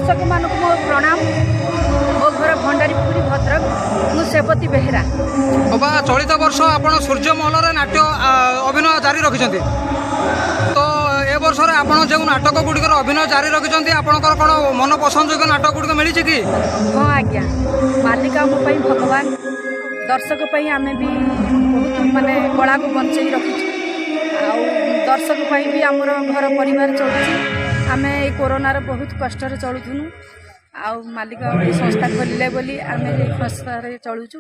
ଦର୍ଶକମାନଙ୍କୁ ମୋ ପ୍ରଣାମ। ମୋ ଘର ଭଣ୍ଡାରୀପୁରୀ, ଭଦ୍ରକ। ମୁଁ ସେବତୀ ବେହେରା। ଅପା, ଚଳିତ ବର୍ଷ ଆପଣ ସୂର୍ଯ୍ୟ ମହଲରେ ନାଟ୍ୟ ଅଭିନୟ ଜାରି ରଖିଛନ୍ତି। ତ ଏ ବର୍ଷରେ ଆପଣ ଯେଉଁ ନାଟକ ଗୁଡ଼ିକର ଅଭିନୟ ଜାରି ରଖିଛନ୍ତି, ଆପଣଙ୍କର କ'ଣ ମନ ପସନ୍ଦ ଯୋଗ୍ୟ ନାଟକ ଗୁଡ଼ିକ ମିଳିଛି କି? ହଁ ଆଜ୍ଞା, ମାଲିକ ଆମ ପାଇଁ ଭଗବାନ। ଦର୍ଶକ ପାଇଁ ଆମେ ବି ବହୁତ ମାନେ କଳାକୁ ବଞ୍ଚେଇ ରଖିଛୁ ଆଉ ଦର୍ଶକ ପାଇଁ ବି ଆମର ଘର ପରିବାର ଚଳୁଛି। ଆମେ ଏଇ କୋରୋନାର ବହୁତ କଷ୍ଟରେ ଚଳୁଥିନୁ ଆଉ ମାଲିକ ଏଇ ସଂସ୍ଥା ଖୋଲିଲେ ବୋଲି ଆମେ ଏଇ ସଂସ୍ଥାରେ ଚଳୁଛୁ,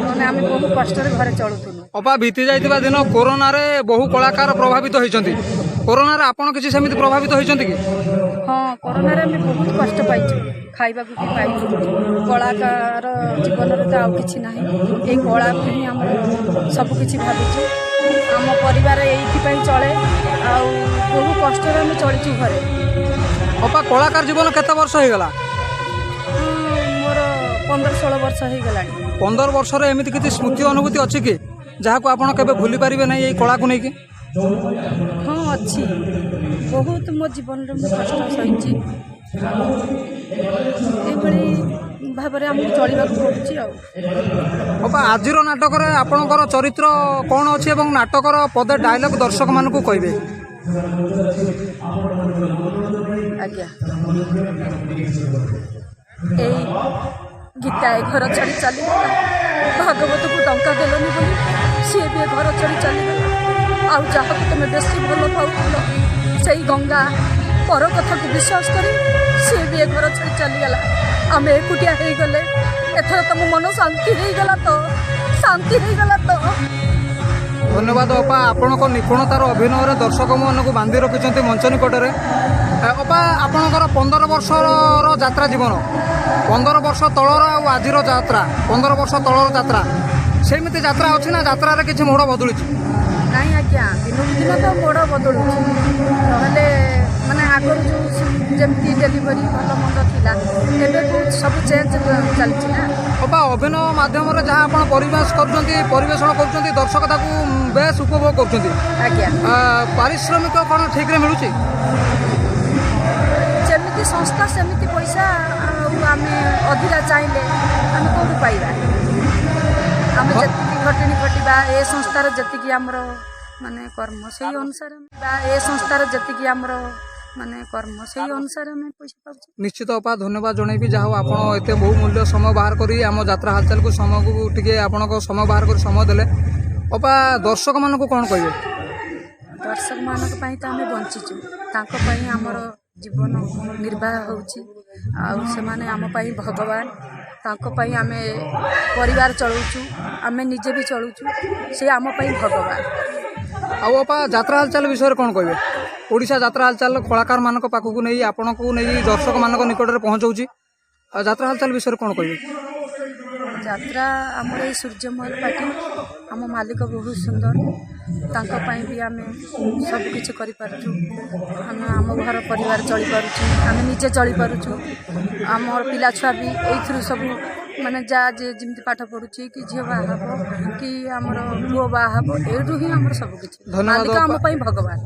ନହେଲେ ଆମେ ବହୁ କଷ୍ଟରେ ଘରେ ଚଳୁଥିଲୁ। ଅପା, ବିତି ଯାଇଥିବା ଦିନ କୋରୋନାରେ ବହୁ କଳାକାର ପ୍ରଭାବିତ ହୋଇଛନ୍ତି। କୋରୋନାରେ ଆପଣ କିଛି ସେମିତି ପ୍ରଭାବିତ ହୋଇଛନ୍ତି କି? ହଁ, କରୋନାରେ ଆମେ ବହୁତ କଷ୍ଟ ପାଇଛୁ, ଖାଇବାକୁ ବି ପାଇଛୁ। କଳାକାର ଜୀବନରେ ତ ଆଉ କିଛି ନାହିଁ, ଏଇ କଳାକୁ ହିଁ ଆମର ସବୁ କିଛି ଭାବିଛୁ। ଆମ ପରିବାର ଏଇଥିପାଇଁ ଚଳେ ଆଉ ବହୁ କଷ୍ଟରେ ଆମେ ଚଳିଛୁ ଘରେ। ଅପା, କଳାକାର ଜୀବନ କେତେ ବର୍ଷ ହେଇଗଲା? ମୋର 15-16 ବର୍ଷ ହେଇଗଲାଣି। 15 ବର୍ଷରେ ଏମିତି କିଛି ସ୍ମୃତି ଅନୁଭୂତି ଅଛି କି, ଯାହାକୁ ଆପଣ କେବେ ଭୁଲି ପାରିବେ ନାହିଁ ଏଇ କଳାକୁ ନେଇକି? ହଁ, ଅଛି ବହୁତ। ମୋ ଜୀବନରେ ମୁଁ କଷ୍ଟ ସହିଛି ଆଉ ଏଇଭଳି ଭାବରେ ଆମକୁ ଚଳିବାକୁ ପଡ଼ୁଛି ଆଉ। ଅପା, ଆଜିର ନାଟକରେ ଆପଣଙ୍କର ଚରିତ୍ର କ'ଣ ଅଛି ଏବଂ ନାଟକର ପଦେ ଡାଇଲଗ ଦର୍ଶକମାନଙ୍କୁ କହିବେ? ଆଜ୍ଞା, ଏଇ ଗୀତା ଏ ଘର ଛାଡ଼ି ଚାଲିଗଲା। ଭାଗବତକୁ ଟଙ୍କା ଦେଲନି ବୋଲି ସିଏ ବି ଏ ଘର ଛାଡ଼ି ଚାଲିଗଲା। ଆଉ ଯାହାକୁ ତମେ ବେଶୀ ଭଲ ପାଉଥିଲ, ସେଇ ଗଙ୍ଗା ପର କଥାକୁ ବିଶ୍ୱାସ କରି ସିଏ ବି ଏ ଘର ଛାଡ଼ି ଚାଲିଗଲା। ଆମେ ଏକୁଟିଆ ହେଇଗଲେ। ଏଥର ତମ ମନ ଶାନ୍ତି ହେଇଗଲା ତ? ଶାନ୍ତି ହେଇଗଲା ତ? ଧନ୍ୟବାଦ ଅପା, ଆପଣଙ୍କ ନିପୁଣତାର ଅଭିନୟରେ ଦର୍ଶକମାନଙ୍କୁ ବାନ୍ଧି ରଖିଛନ୍ତି ମଞ୍ଚ ନିକଟରେ। ଅପା, ଆପଣଙ୍କର 15 ବର୍ଷର ଯାତ୍ରା ଜୀବନ, 15 ବର୍ଷ ତଳର ଆଉ ଆଜିର ଯାତ୍ରା, 15 ବର୍ଷ ତଳର ଯାତ୍ରା ସେମିତି ଯାତ୍ରା ଅଛି ନା ଯାତ୍ରାରେ କିଛି ମୋଡ଼ ବଦଳିଛି? ନାଇଁ ଆଜ୍ଞା, ଦିନକୁ ଦିନ ତ ମୋଡ଼ ବଦଳୁଛି। ନହେଲେ ମାନେ ଆଗରୁ ଯେଉଁ ଯେମିତି ଡେଲିଭରି ଭଲ ମନ୍ଦ ଥିଲା, ଏବେ ବହୁତ ସବୁ ଚେଞ୍ଜ ଚାଲିଛି ନା। ଅପା, ଅଭିନୟ ମାଧ୍ୟମରେ ଯାହା ଆପଣ ପରିବେଶ କରୁଛନ୍ତି, ପରିବେଷଣ କରୁଛନ୍ତି, ଦର୍ଶକ ତାକୁ ବେଶ ଉପଭୋଗ କରୁଛନ୍ତି। ଆଜ୍ଞା। ପାରିଶ୍ରମିକ କ'ଣ ଠିକରେ ମିଳୁଛି? ଯେମିତି ସଂସ୍ଥା ସେମିତି ପଇସା। ଆଉ ଆମେ ଅଧିକା ଚାହିଁଲେ ଆମେ କେଉଁଠୁ ପାଇବା? ଆମେ ଯେତିକି ଖଟିଣି ଖଟିବା, ଏ ସଂସ୍ଥାର ଯେତିକି ଆମର ମାନେ କର୍ମ, ସେଇ ଅନୁସାରେ ବା ଏ ସଂସ୍ଥାର ଯେତିକି ଆମର ମାନେ କର୍ମ, ସେଇ ଅନୁସାରେ ଆମେ ପଇସା ପାଉଛୁ। ନିଶ୍ଚିତ ଅପା, ଧନ୍ୟବାଦ ଜଣେଇବି। ଯାହା ହଉ ଆପଣ ଏତେ ବହୁ ମୂଲ୍ୟ ସମୟ ବାହାର କରି ଆମ ଯାତ୍ରା ହାଲଚାଲକୁ ସମୟକୁ ଟିକେ ଆପଣଙ୍କ ସମୟ ବାହାର କରି ସମୟ ଦେଲେ। ଅପା, ଦର୍ଶକମାନଙ୍କୁ କ'ଣ କହିବେ? ଦର୍ଶକମାନଙ୍କ ପାଇଁ ତ ଆମେ ବଞ୍ଚିଛୁ, ତାଙ୍କ ପାଇଁ ଆମର ଜୀବନ ନିର୍ବାହ ହେଉଛି ଆଉ ସେମାନେ ଆମ ପାଇଁ ଭଗବାନ। ତାଙ୍କ ପାଇଁ ଆମେ ପରିବାର ଚଳଉଛୁ, ଆମେ ନିଜେ ବି ଚଳୁଛୁ। ସେ ଆମ ପାଇଁ ଭଗବାନ। ଆଉ ଅପା, ଯାତ୍ରା ହାଲଚାଲ ବିଷୟରେ କ'ଣ କହିବେ? ଓଡ଼ିଶା ଯାତ୍ରା ହାଲଚାଲ କଳାକାରମାନଙ୍କ ପାଖକୁ ନେଇ, ଆପଣଙ୍କୁ ନେଇ ଦର୍ଶକମାନଙ୍କ ନିକଟରେ ପହଞ୍ଚଉଛି। ଆଉ ଯାତ୍ରା ହାଲଚାଲ ବିଷୟରେ କ'ଣ କହିବେ? ଯାତ୍ରା ଆମର ଏଇ ସୂର୍ଯ୍ୟମହଲ ପାର୍ଟି, ଆମ ମାଲିକ ବହୁତ ସୁନ୍ଦର। ତାଙ୍କ ପାଇଁ ବି ଆମେ ସବୁକିଛି କରିପାରୁଛୁ। ଆମେ ଆମ ଘର ପରିବାର ଚଳିପାରୁଛୁ, ଆମେ ନିଜେ ଚଳିପାରୁଛୁ। ଆମର ପିଲା ଛୁଆ ବି ଏଇଥିରୁ ସବୁ ମାନେ ଯାହା ଯିଏ ଯେମିତି ପାଠ ପଢ଼ୁଛି କି ଝିଅ ବାହା ହେବ କି ଆମର ପୁଅ ବାହା ହେବ, ଏଇଠୁ ହିଁ ଆମର ସବୁକିଛି। ଧନ୍ୟବାଦ ମାଲିକ ଆମ ଅପା। ପାଇଁ ଭଗବାନ।